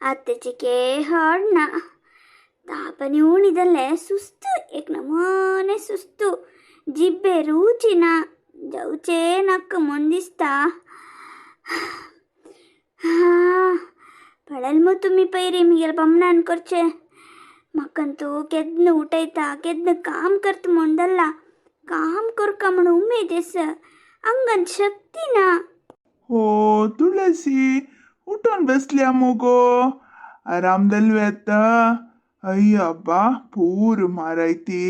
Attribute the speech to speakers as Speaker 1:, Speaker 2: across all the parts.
Speaker 1: आतां चिके हाड ना. तापनी उಣಿदल्ले सुस्त, एक नमूने सुस्तू, जिब्बे रुची ना, जावचे नाका म्हूण दिसता. पळयल मू तुमी पयरी म्हगेल्या बामणान करचें. म्हाका तूं केन्ना उठयता, केन्ना काम करता म्हूण धरला. काम करका म्हूण उमेद आसा, आंगान शक्ती ना.
Speaker 2: हो तुळसी, उठून बसल्या मुगो? आराम जाल्वे आतां? अय्या पूर मारायती,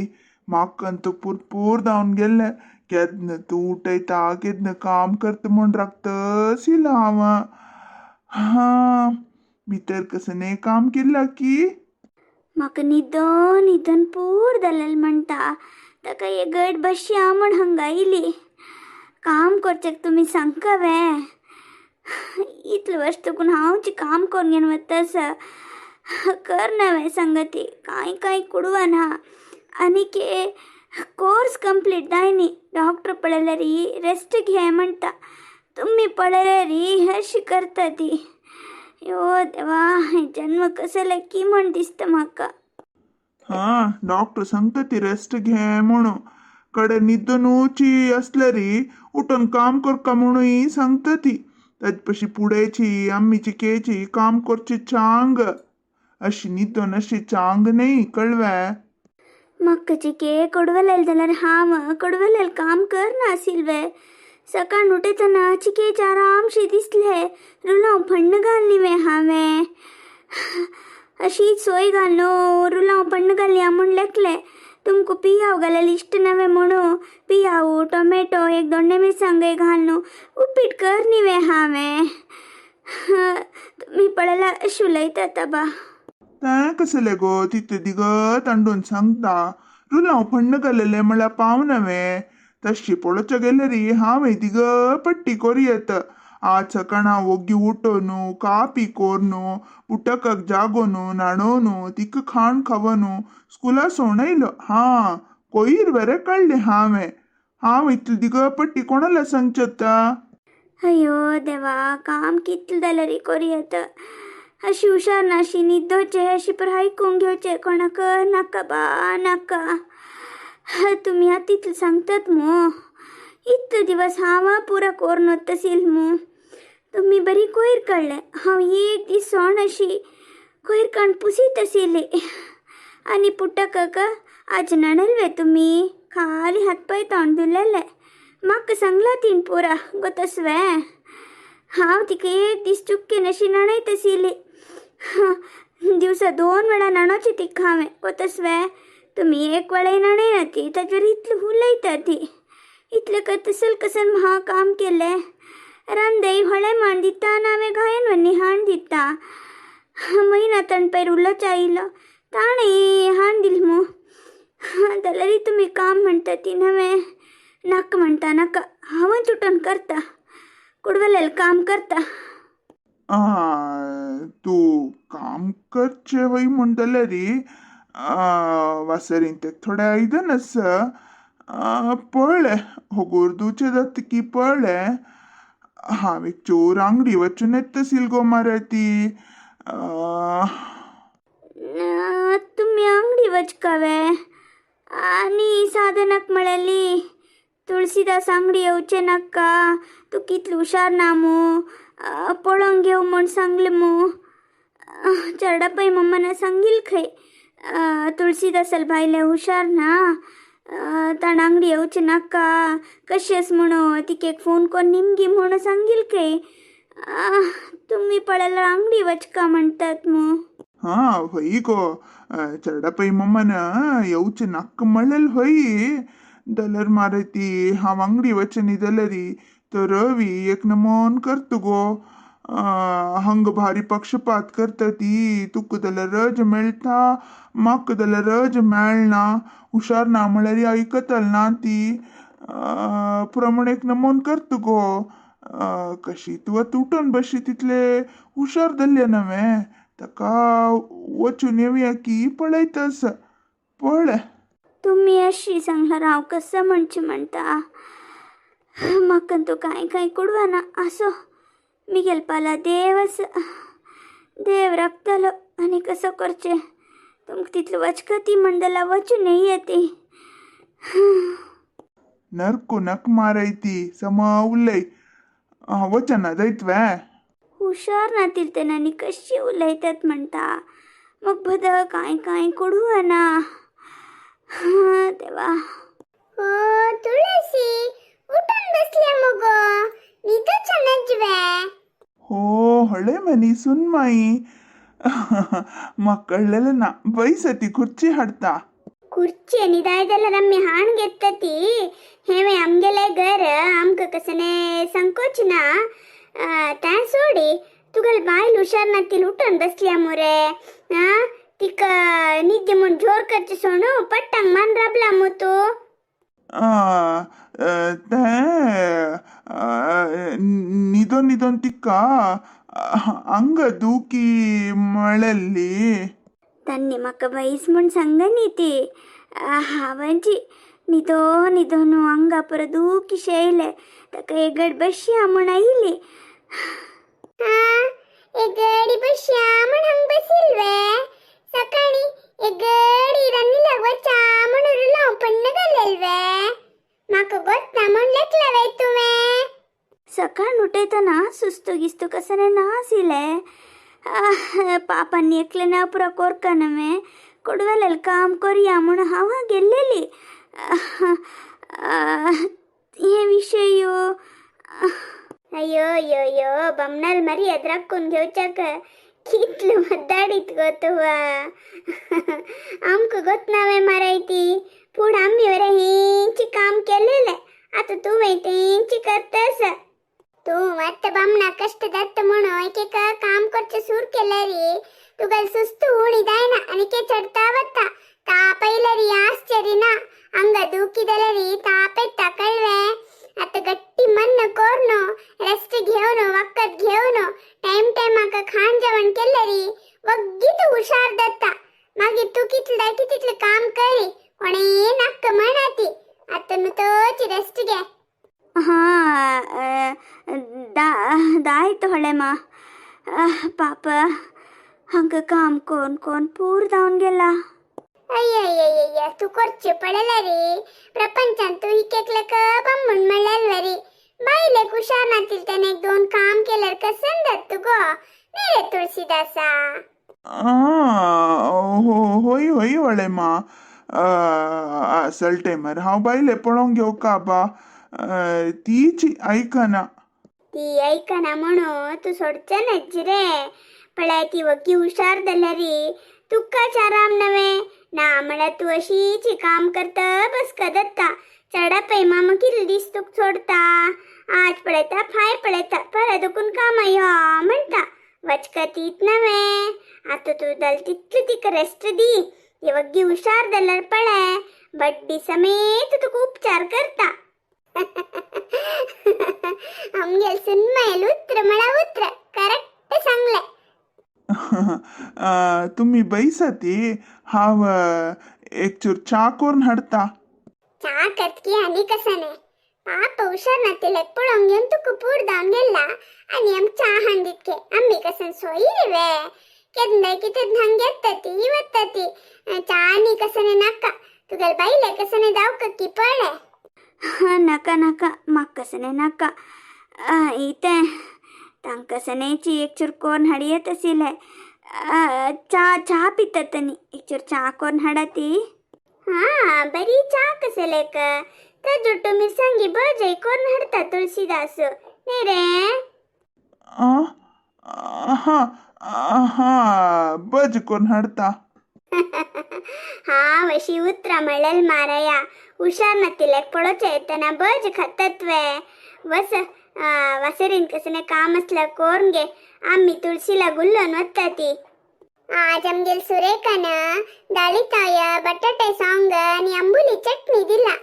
Speaker 2: म्हाका पुरपूर जावन गेल्लें. केन्ना तूं उठयता, केन्ना काम करता म्हूण राखतसिल हांव. हा, भितर कसलें काम केलां की?
Speaker 1: म्हाका न्हिदोन न्हिदोन पूर जालेलें म्हणटा, ताका एक गट बसया म्हूण हांगा आयली. काम करचें तुमी सांगका वे? इतलें वर्स तुकून हांवच काम करून घेवन वता आसा. कर ना वे सांगती, कांय कांय कुडवना. आनीक कोर्स कंप्लीट जायनी, डॉक्टर पळयल्यार रेस्ट घे म्हणटा, तुमी पळयल्यार अशी करता ती. यो देवा, जन्म कसले की म्हण दिसता म्हाका.
Speaker 2: हा, डॉक्टर सांगता ती रेस्ट घे म्हणून, कडे न्हिदूनची असल्यारी उठून काम करका म्हणून सांगता ती. ताजे पशी पुडेची आम्मीची केची काम करची चांग, अशी न्हिदून अशी चांग न्ही, कळवे?
Speaker 1: म्हाका चिके कडवलेल जाल्यार हांव कडवलेल काम करना सिल्वे. सकाळ उठयतना चिकेच आरामशी दिसले, रुलांव फण्ण घालनी वे हांवें? अशी सोय घालून रुलांव फण्ण घालया म्हूण लेखलें. तुमकां पियाव घालेलें इश्ट नवें म्हणून पियाव, टोमॅटो, एक दोंडे मिरसांग घालून उपीट कर न्ही वे हांवें? तुमी पळयल्यार अशें उलयतात बा.
Speaker 2: तें कसलें गो, तितलें दिगत अंडून सांगता? रुलांव फण्ण घालेलें म्हळ्यार पाव नवें? तशी पळोवच्या गेल्यारी हांवें दिग पट्टी कोरयेत. आज सकाळ वोग्गी उठोवनु, कापी कोरनु, पुटकाक जागोवनु, न्हाणोवनु, तिका खाण खावोवनु स्कुला सोणयलो. हा, कोयर वेरे काडलें हांवें. हांव इतलें दिग पट्टी कोणाला सांगचें?
Speaker 1: अयो देवा, काम कितलें जाल्यार कोरयेत. अशी हुशार ना, अशी न्हिदोचें, अशी पर आयकूंक घेवचें कोणाक नाका बा, नाका. तुमी आतां तितलें सांगतात मू? इतले दिवस हांव पुरा कोरून वतासील मू. तुमी बरी कोयर काडलें, हांव एक दीस सोण अशी कोयर काडून पुसीत आशिल्ली. आनी पुट्टकाक आज न्हाणयले तुमी? खाली हात पांय तोंड धुलेले. म्हाका सांगलां तीन पुरा गोतसवे. हांव तिका एक दीस चुक्केन अशी न्हाणयत आशिल्ली. दिवसा 2 वेळा न्हाणोवची तिका हांवें, गोतसवे? तुमी एक वेळाय न्हाणयना ती, ताजेर इतलें उलयता ती. इतलें करतसल कसन म्हाका काम केलें? रांदय होळे मांड दिता आनी हांवें गायन वन्नी हाण दिता. म्हयना ताण पयर उलोच आयलो, ताणें हाण दिल मू. जाल्यारय तुमी काम म्हणटा ती नवें. नाका म्हणटा, नाका, हांवच उठून करता, कुडवलेलें काम करता.
Speaker 2: तूं काम करचें वय म्हूण जाल्यारी वासरेंत थोडें आयदन आसा, पळय होगोर धुवचें जाता की पळय. हांव एक चोर आंगडी वचून येता सिलगो मारे ती.
Speaker 1: तुमी आंगडी वचका वे? आनी साधनाक म्हळेली तुळसीदास आंगडी येवचें नाका, तूं कितलें हुशार ना मू, पळोवंक घेव म्हूण सांगलें मू. चेरडा पय मम्मान सांगील खंय, तुळसीदासाल भायलें हुशार ना, ताण आंगडी येवचें नाका, कशें आसा म्हणून तिका एक फोन करून निमगी म्हणून सांगील खंय. तुमी पळयल्यार आंगडी वचका म्हणटात मू.
Speaker 2: हा, हय गो, चेरडा पय मम्मान येवचें नाका म्हणलें हय, जाल्यार मारे ती हांव आंगडी वचनी जाल्यारी तो रवी एक नमोन करता गो. हंग भारी पक्षपात करता ती. तुका जाल्यार रज मेळटा, म्हाका जाल्यार रज मेळना, हुशार ना म्हळ्यार आयकतल ना ती. प्रमाण एक नमोन करता गो. कशी तूं आतां उठून बशी तितले हुशार जाल्ले नवें? ताका वचून येवया की पळयता आसा, पळय.
Speaker 1: तुमी अशी सांगल्यार हांव कसो म्हणचें म्हणटा? म्हाका तूं कांय कांय कुडवना. आसो, मिगेल पाला देव आसा. देव राखतलो आनी कसो करचें. तुमकां तितलो वचकती म्हण जाल्यार वचूं न्हय ती.
Speaker 2: नरकू नक मारयती सम उलय. वचना जायतवे.
Speaker 1: हुशार ना तेन्ना आनी कशी उलयतात म्हणटा. मग भद कांय कांय कोडू ना देवा.
Speaker 3: हो तुळसी उठून बसल्या मुगो, न्हिदोच्या नजवे.
Speaker 2: हो हळे मनी सुनमाई, म्हाका कळलेलें ना. बैसती खुर्ची हाडता.
Speaker 3: खुर्ची न्हिदाय जाल्यार आमी हाण घेता ती. हेवें आमगेलें घर, आमकां कसलें संकोच ना. तें सोडी, तुगेली बायल हुशार ना ती उठून बसल्या मुरे. आं, तिका निद्दे म्हूण जोर करचें सोणू पट्टांग मान राबला मू तूं.
Speaker 2: तें निदोन निदोन तिका अंग दुखी म्हळेल्ली.
Speaker 1: तान्नी म्हाका बाईस म्हूण सांगनी ती. हांवांची निदो निदोनु अंगा परत दुखी येयलें, ताका एक गड बसया म्हूण आयली.
Speaker 3: हा, एक गडी बसया म्हण हांग बसिल्वे. सकाळी एक गडी रन्नीला वचा म्हण उरलो पण्ण घालेलवे. म्हाका गोत्ता म्हण लेखला वे तुवें.
Speaker 1: सकाळ उठयतना सुस्तू गिस्तू कसने नासिले. पापांनी एकले ना पुरा कोरका नवे कोडवेलेल काम करया म्हूण हांव गेल्लेली. हे विशय.
Speaker 3: अय्यो अय्यो अय्यो, बमणाल मरी राखून घेवच्याक कितलो मद्दाडीत गो तुवा. आमकां गोत नावे माराय ती. पूण आमी वरे हेंची काम केलेलें, आतां तुवें तेंची करतास तूं. आतां बामणा कश्ट जाता म्हणून एक एक काम करचें सुरू केल्यार तुगेली सुस्त उणी जायना आनी के चडता वता. ताप येयल्यार आश्चर्य ना, अंग दुखी जाल्यार ताप येता कळ्ळें. आतां गट्टी मन्न कोरून रेस्ट घेवन वखद घेवन टायम टायमाक खाण जेवण केल्यार वग्गी तूं हुशार जाता. मागीर तूं कितलें जाय तितलें काम करी, कोणें नाका म्हणाती. आतां न्हू तोच रेस्ट घे.
Speaker 1: हां, दा दायत होळे मा. पाप हांकां काम कोन कोन पूर जावन गेला.
Speaker 3: अय्यय्यय्य, तूं करचें पडलें रे. प्रपंचान तूं एक एकल्याक बामण म्हणल्यार रे. बायलेक हुशार नातील तेणें एक दोन काम केल्यार कसन जाता गो. न्ही रे तुळशीदासा?
Speaker 2: हो होय होय वळे मा. असल टायमार हांव बायले पळोवंक घेवका बा, तीच आयकना.
Speaker 3: ती ऐकना म्हणून तूं सोडचें नज रे. पळय, ती वग्गी हुशार जाल्यार तुकाच आराम नवे ना. म्हळ्यार तूं अशीच काम करता बसका जाता. चेडा पळय मामा कितले दीस तुका सोडता. आज पळयता फाय पळयता, परत दुखून कामां यो म्हणटा. वचकतीत नवे. आतां तूं जाल तितलें तिका रेस्ट दी. ती वग्गी हुशार जाल्यार पळय बड्डी समेत तुका उपचार करता. आमगेल सुनमायल उत्र म्हळ्यार उत्र करेक्ट सांगलें.
Speaker 2: तुमी बैसती, हांव एक चूर च्या करून हाडता.
Speaker 3: चा करतकी आनी कसने. पाप हुशार ना तिलेक पळोवंक घेवन तुका पूर जावन गेला आनी आम च्या हाण दितके. आमी कसन सोयी रे वे. केन्नाय कितें हांग येता ती वता ती. च्या आनी कसने नाका. तुगेले बायले कसने जावका की पळय.
Speaker 1: नाका नाका, म्हाका कसने नाका. इतें तांकां सनेची एक चूर कोन्न हाडयेत आशिल्लें. च्या च्या पितात न्ही, एक चूर च्या कोन्न हाडा ती.
Speaker 3: हा, बरी च्या कसलेक. ताजोटो मिरसांगी भजय कोन्न हाडता तुळशीदास. न्ही रे?
Speaker 2: हां हां, भज करून हाडता.
Speaker 3: हा, अशी उतरां म्हणल्यार माराया. हुशार ना तिलेक पळोवचें येतना भज खातात वे. वस वसरीन कसने काम असल्यार कोरून घे. आमी तुळशीला गुल्लोन वता ती. आज आमगेल सुरेखान दाळिताय बटाटे साँग आणि आंबुली चटणी दिला.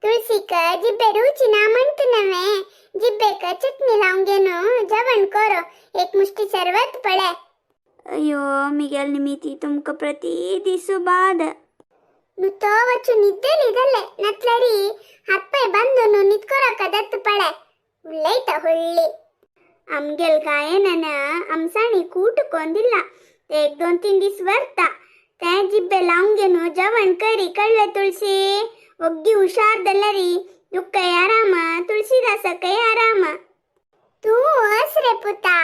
Speaker 3: तुळशीक जिब्बे रुची ना म्हणत नव्हे. जिब्बेक चटणी लावून घेवन जेवण करो. एक मुष्टी सरबत पळे.
Speaker 1: अय्यो मिगेल निमिती तुमकां प्रति दिसू बाद.
Speaker 3: नुतो वचून निद्देली जाले नतल्यारी हातपाय बांदून नितकोराका दत्त पळे. उलयता हुळ्ळी. आमगेल गायनान आमसाणी कूट कोंदिಲ್ಲ. ते एक दोन तीन दीस वरता ते जिब्बे लावन घेवन जेवण करी. कळ्ळें तुळशी? ಒಗ್ಗಿ ಹುಷಾರ್ ದಲ್ಲರಿ, ದುಃಖ ಆರಾಮ, तुळशीदासकय आराम. तूं अस रे पुता,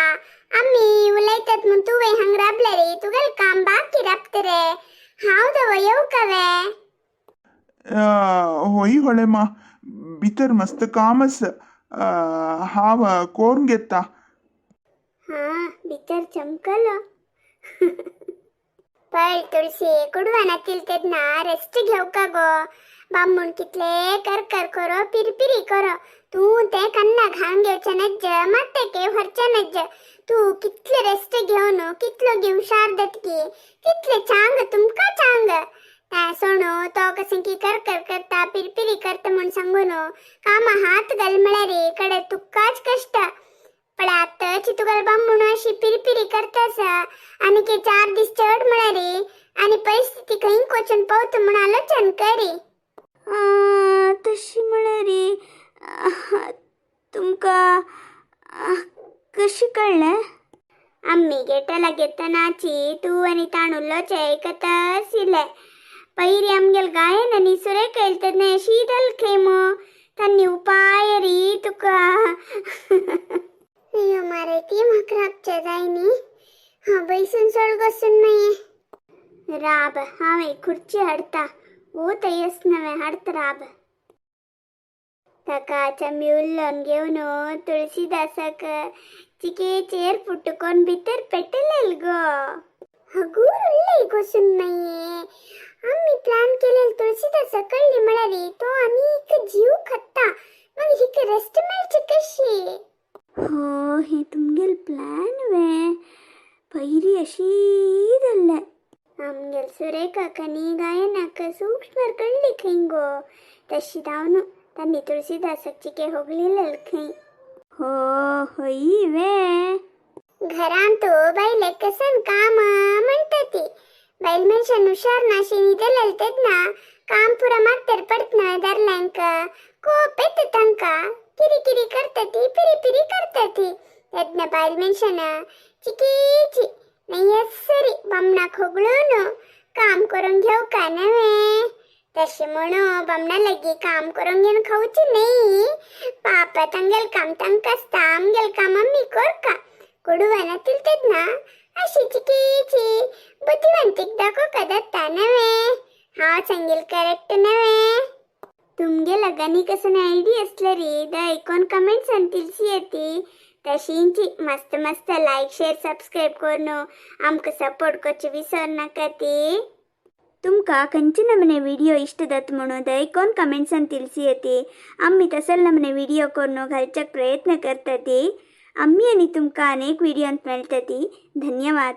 Speaker 3: आमी उलयतात म्हूण तुवें हांग राबले रे, तुगेलें काम बाकी राबता रे. हांव दव येवं कवे?
Speaker 2: होय होळेमा, भितर मस्त काम आसा. हांव कोरून घेता.
Speaker 3: हा, भितर चमकलो. पळ तुळशी, कुडवाना तेन्ना रेस्ट घेवका गो. बामूण कितले कर कर करो, पिरपिरी करो, तूं तें कन्ना घालून घेवचें नज्ज, मात्तेके व्हरचें नज्ज. तूं कितले रेस्ट घेवन कितलो गी हुशार जातकी तितले चांग तुमकां चांग. तें सोणू तो कशें की कर कर करता, पिरपिरी करता म्हूण सांगून कामा हात घाल म्हळ्यार कडे तुकाच कश्ट. पण आतांची तुगेलो बामूण अशी पिरपिरी करतास आनी की 4 दीस चड म्हळ्यार आनी परिस्थिती खंय वचून पावता म्हूण आलोचन करी.
Speaker 1: तशी म्हळ्यार तुमकां कशी कळ्ळें?
Speaker 3: आम्मी गेटा लागेतनाची तूं आनी ताण उलोवचें आयकत आशिल्लें. पयरी आमगेल गायन आनी सुरेखा येयलें तेन्ना अशी जालें खंय मू. तांणी उपाय री तुका. अय्यो मारे, ती म्हाका राबचें जाय न्ही. हांव बैसून सोड मागीर
Speaker 1: राब, हांव एक खुर्ची हाडटा. ओ तयस नवें हाडटा, राब.
Speaker 3: ताका चमी उल्लोन घेवन तुळशीदासाक चिके चेर पुटकोन भितर पेटलेल गो. हगूर उल्लय गो सुनमयी. आम्ही प्लॅन केलेलं तुळशीदासा कळ्ळी म्हळ्यार तो आनीक जीव खाता. मागीर हिका रेस्ट मेळची कशी?
Speaker 1: हो, हे तुमगेल प्लॅन वे? पयरी अशी जाल्लें.
Speaker 3: आमगेल सुरेखाक आनी गायनाक सूक्ष्म कळ्ळी खंय गो. तशी धांवन तांणी तुळशीदासाक चिके होगळिल्लेल खंय.
Speaker 1: हो, होय वे?
Speaker 3: घरांत बायले कसन काम म्हणटा ती. बायल मनशान हुशार नाशी न्हिदलेल तेन्ना काम पुरा मात्तेर पडत न्हय दादल्यांक. कोप येता तांकां. किरी किरी करता ती, पिरी पिरी करता ती. तेन्ना बायल मनशान चिकीची नयसरी बामणाक होगळून काम करून घेवका नव्हे. तशें म्हणून बामणा लागीं काम करून घेवन खावचें न्ही. पापा, तांगेल काम तांकां आसता, आमगेल काम आमी करका. कोडुवाना तेन्ना अशी चिकीची बुद्धिवंतीक दाखोवका जाता नव्हे. हांव सांगील करेक्ट नव्हे?
Speaker 1: तुमगे लगानी कसं आयडी असले रे दयकोन कमेंट्सान तिलसी येती. तशींची मस्त मस्त लाईक, शेअर, सबस्क्राईब करून आमकां सपोर्ट करचे विसर नाका ती. तुमकां खंयचे नमने विडियो इष्ट जाता म्हणून दयकोन कमेंट्सान तिलसी येती. आमी तसल नमने विडियो करून घालच्याक प्रयत्न करता ती. आम्ही आनी तुमकां अनेक व्हिडियोंत मेळटा ती. धन्यवाद.